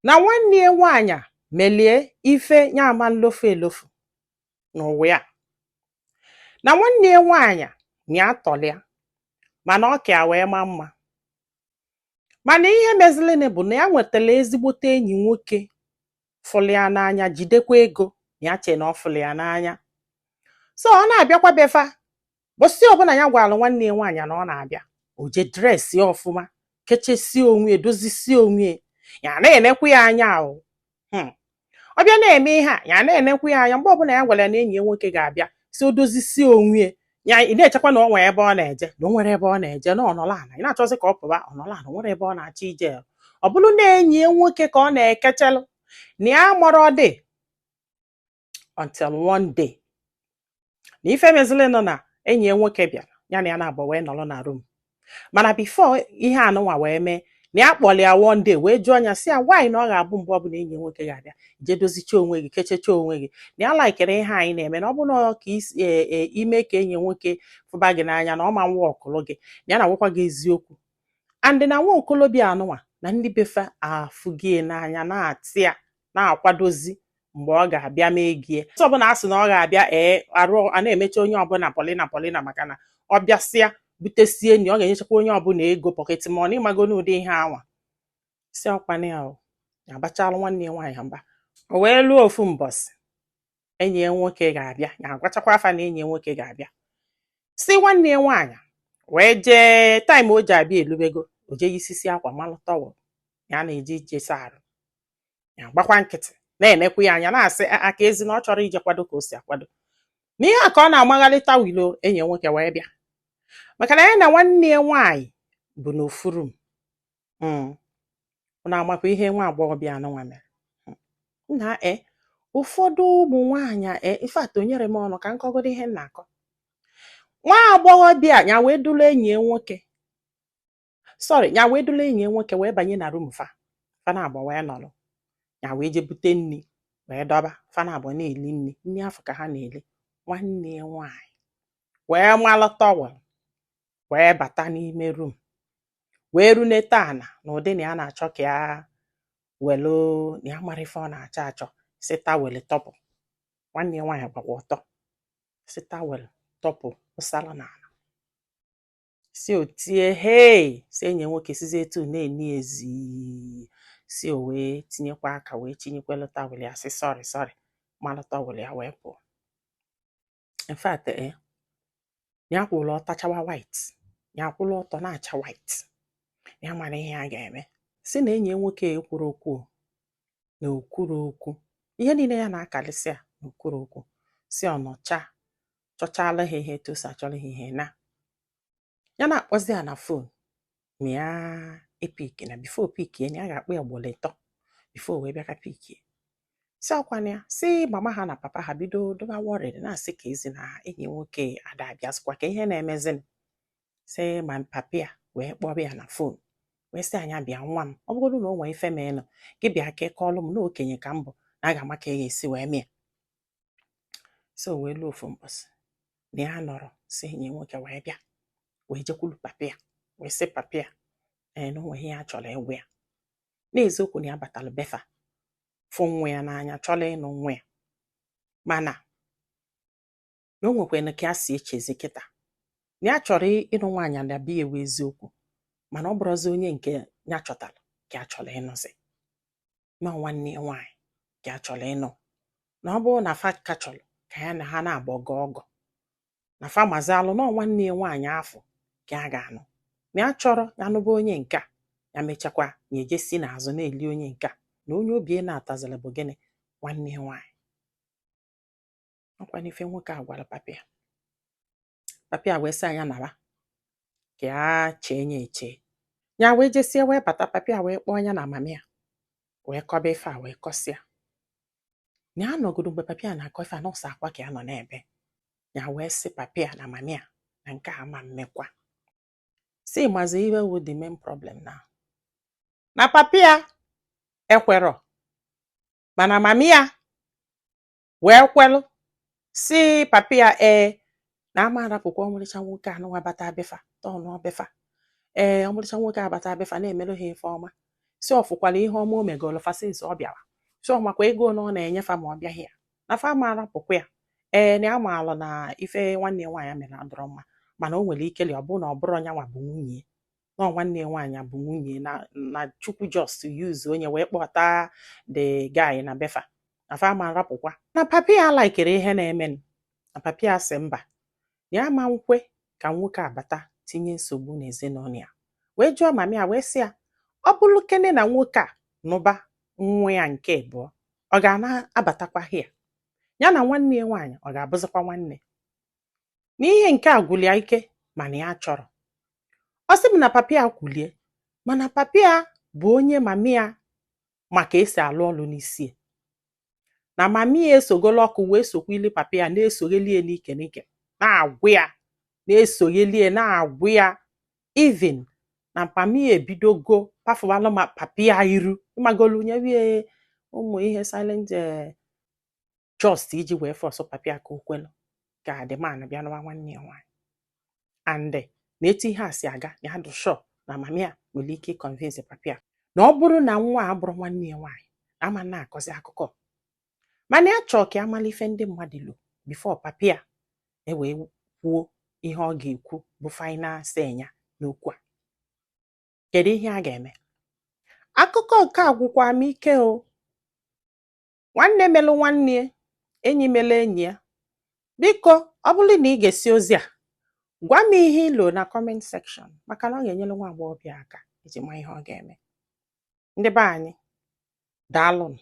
Na nwanne ya nwaanyị a melie ife ya ama nlofu elofu n'ụwa ya, na nwanne ya nwaanyị a na ya tọlịa, mana ọ ka ya wee maa mma. Mana ihe mezilini bụ na ya nwetara ezigbote enyi nwoke fụlụ ya n'anya, jidekwa ego na ya chee na ọ fụlụ ya n'anya. So ọ na-abịakwa befa bụsị ọbụla ya gwara nwanne ya nwaanyị na ọ na-abịa, o je dress ya ọfụma, kechesie onwe ya, dozisie onwe ya, ya na-enekwu ya anya ahụ. Ọ bịa na-eme ihe a, ya na-enekwu ya anya. Mgbe ọbụla ya gwara ya na enyi ya nwoke ga-abịa, si o dozisie onwe ya, ya ị na-echekwa na ọ nwere ebe ọ na-eje, na o nwere ebe ọ na-eje, na ọ nọrọ ala. Ị na-achọzi ka ọ pụba, ọ nọrọ ala, o nwere ebe ọ na-achọ ije. Ọ bụrụ na enyi ya nwoke ka ọ na-ekechelụ na ya mọrọ dị, until one day na ife mezilinụ na enyi ya nwoke bịara, ya na ya na-abụ wee nọrọ na room. Mana before ihe anụnwa wee mee, na ya kpọrọ ya one day wee jụọ ya, sị ya nwaanyị na ọ ga-abụ mgbe ọbụla enyi ya nwoke ga-abịa, jee dozicha onwe gị, kechecha onwe gị, na ya likere ihe anyị na-eme, na ọ bụrụ na ka ime ka enyi ya nwoke fụba gị n'anya, na ọ ma nwa ọkụlụ gị, na ya na-agwakwa gị eziokwu. And na nwa okolobịa anụnwa na ndị befe afụgie n'anya, na-atị ya na-akwadozi mgbe ọ ga-abịa mee gie ọsọ. Ọbụla a sị na ọ ga-abịa, ee, arụ a na-emecha onye ọbụla polina polina, maka na ọ bịasịa butesie enyi, ọ ga-enyechakwa onye ọbụla ego, pocket money, ịmago n'ụdị ihe anwa. Si ọkwana ya o abachalụ nwanne ya nwaanyị mba. O wee lụọ ofu mbọsị enyi ya nwoke ga-abịa, ya agwachakwa afa na enyi ya nwoke ga-abịa, si nwanne ya nwaanyị wee jee. Time o ji abịa elubego, o jee yisisi akwa, malụ towel ya na-eje ije sa arụ. Ya gbakwa nkịtị na-enekwu ya anya, na-asị aka ezi na ọ chọrọ ije kwado ka o si akwado. N'ihe a ka ọ na-amagharị towel, enyi ya nwoke wee bịa, maka na ya na nwanne ya nwaanyị bụ n'ofu room. Unu amakwa ihe nwa agbọghọbịa anụnwa mere nna e ụfọdụ ụmụ nwaanyị e. In fact, o nyere m ọnụ ka m kọgodo ihe m na-akọ. Nwa agbọghọbịa ya wee duru enyi ya nwoke, sorry, ya wee duru enyi ya nwoke wee banye na room fa, fa na-abụ wee nọrọ. Ya wee je bute nri wee dọba, fa na-abụ na-eli nri. Nri afọ ka ha na-eli, nwanne ya nwaanyị wee malụ towel wee bata n'ime room, wee runete ana n'ụdị na ya na-achọ ka ya welu na ya mara ife ọ na-achọ achọ, si towel tọpụ. Nwanne ya nwaanyị gbakwa ọtọ, si towel tọpụ wụsala n'ala, si o tie hei, si enyi ya nwoke sizie etu na-eni ezi, si o wee tinyekwa aka wee tinyekwelu towel ya, si sorry, sorry, malụ towel ya wee pụọ. In fact, ya kwụrụ ọtọ chawa white, ya kwụrụ ọtọ na-acha white. Ya mara ihe a ga-eme, si na enyi ya nwoke ekwuru okwu o, na okwuru okwu ihe niile ya na-akalịsị a, na okwuru okwu, si ọnọcha chọchala ha ihe etu o si achọrọ ha ihe, na ya na-akpọzi ya na phone ma ya epick, na before pickie ya ga-akpọ ya ugboro 3 before wee bịa ka pickie. Si ọkwana ya si mama ha na papa ha bido doba worried, na-asị ka ezi na enyi nwoke ada abịazikwa, ka ihe na-emezini. Si ma papa ya wee kpọrọ ya na phone, wee sị anya bịa, nwa m, ọ bụgodu na o nwee ife meenụ gị, bịa ka ịkọọlụ m, na okenye ka m bụ, na a ga-ama ka e ga-esi wee mịa. So wee luo ofu mbọsị na ya nọrọ, si enyi nwoke wee bịa, wee jekwulu papa ya, wee sị papa ya ee, na o nwee ihe ya chọrọ ịgwa ya. N'eziokwu, na ya batalụ befa, fụ nwa ya n'anya, chọrọ ịnụ nwa ya, mana na o nwekwanụ ka ya si echezi kịta, na ya chọrọ ịnụ nwaanyị na be ya ewu eziokwu, mana ọ bụrụzi onye nke ya chọtara ka ya chọrọ ịnụzi, na ọ nwanne ya nwaanyị ka ya chọrọ ịnụ, na ọ bụrụ na fa ka chọrọ ka ya na ha na-agbọgọ ọgọ, na fa mazalụ na ọ nwanne ya nwaanyị afọ ka ya ga-anụ, na ya chọrọ ya nụba onye nke a, ya mechakwa ya ejesi n'azụ na-eli onye nke a, na onye obi na-atazịrị bụ gịnị, nwanne ya nwaanyị. Ọkwa n'ife nwoke a gwara papa ya. Papa ya wee sị anya nara ka ya chee ya eche. Ya wee jesie wee bata, papa ya wee kpọọ ya na mama ya wee kọba ife a, wee kọsịa na ya nọgodo. Mgbe papa ya na-akọ ife a, nọọsụ akwa ka ya nọ n'ebe ya, wee sị papa ya na mama ya na nke a ama mmekwa. Si mazi ihe wụ the main problem na na papa ya ekwerọ, mana mama ya wee kwelụ, si papa ya ee, na ama arapụkwa ọmarịcha nwoke anụnwa bata befa tọnụọ befa, ee, ọmarịcha nwoke abata befa na-emerụ ha ife ọma. Si ọfụkwala ihe ọma o megolo fa since ọ bịara, si ọmakwa ego na ọ na-enyefa ma ọ bịaghị ya na fa ma arapụkwa ya. Ee, na ya maalụ na ife nwanne ya nwaanyị mere adọrọ mma, mana o nwere ike ọ bụrụ na ọ bụrụ nyanwa bụ nwunye na ọ nwanne ya nwaanyị bụ nwunye na Chukwu just use onye wee kpọta the guy na befa na fa ma arapụkwa. Na papi ya laikere ihe na-emenụ, na papi ya sị mba, ya ma nkwe ka nwoke abata tinye nsogbu n'ezinụlọ ya. Wee jụọ mami ya, wee sị ya, ọ bụrụ kene na nwoke a nụba nwa ya nke abụọ, ọ ga na-abatakwa hia ya na nwanne ya nwaanyị, ọ ga-abụzikwa nwanne? N'ihe nke a gwụrụ ya ike, mana ya chọrọ. Ọ sị m na papi ya kwulie, mana papi ya bụ onye mami ya maka esi alụ ọlụ n'isi ya, na mami ya esogolo ọkụ wee sokwili papi ya na-esoghelie n'ike n'ike, na-agwụ ya, na-esoghelie, na-agwụ ya. Even na mami ya ebidogo pafụbalụ ma papi ya iru ịmagolu nyewie ụmụ ihe silent just iji wee force papi ya ka o kwelu ka the man bịa nụwa nwanne ya nwaanyị. And na etu ihe a si aga, ya dị sure na mami ya nwere ike ịconvince papi ya na ọ bụrụ na nwa a bụrụ nwanne ya nwaanyị na ama na-akọzi akụkọ. Mana ya chọọ ka ya mara ife ndị mmadụ lo before papi ya ewee kwuo ihe ọ ga-ekwu bụ final say ya n'okwu a. Kedu ihe a ga-eme? Akụkọ nke a gwụkwa m ike o. Nwanne melụ nwanne ya, enyi melụ enyi ya. Biko, ọ bụrụ na ị ga-esi ozi a, gwa m ihe ilo na comment section, maka na ọ ga-enyere nwa agbọghọbịa aka iji ma ihe ọ ga-eme. Ndị be anyị, daalụnụ.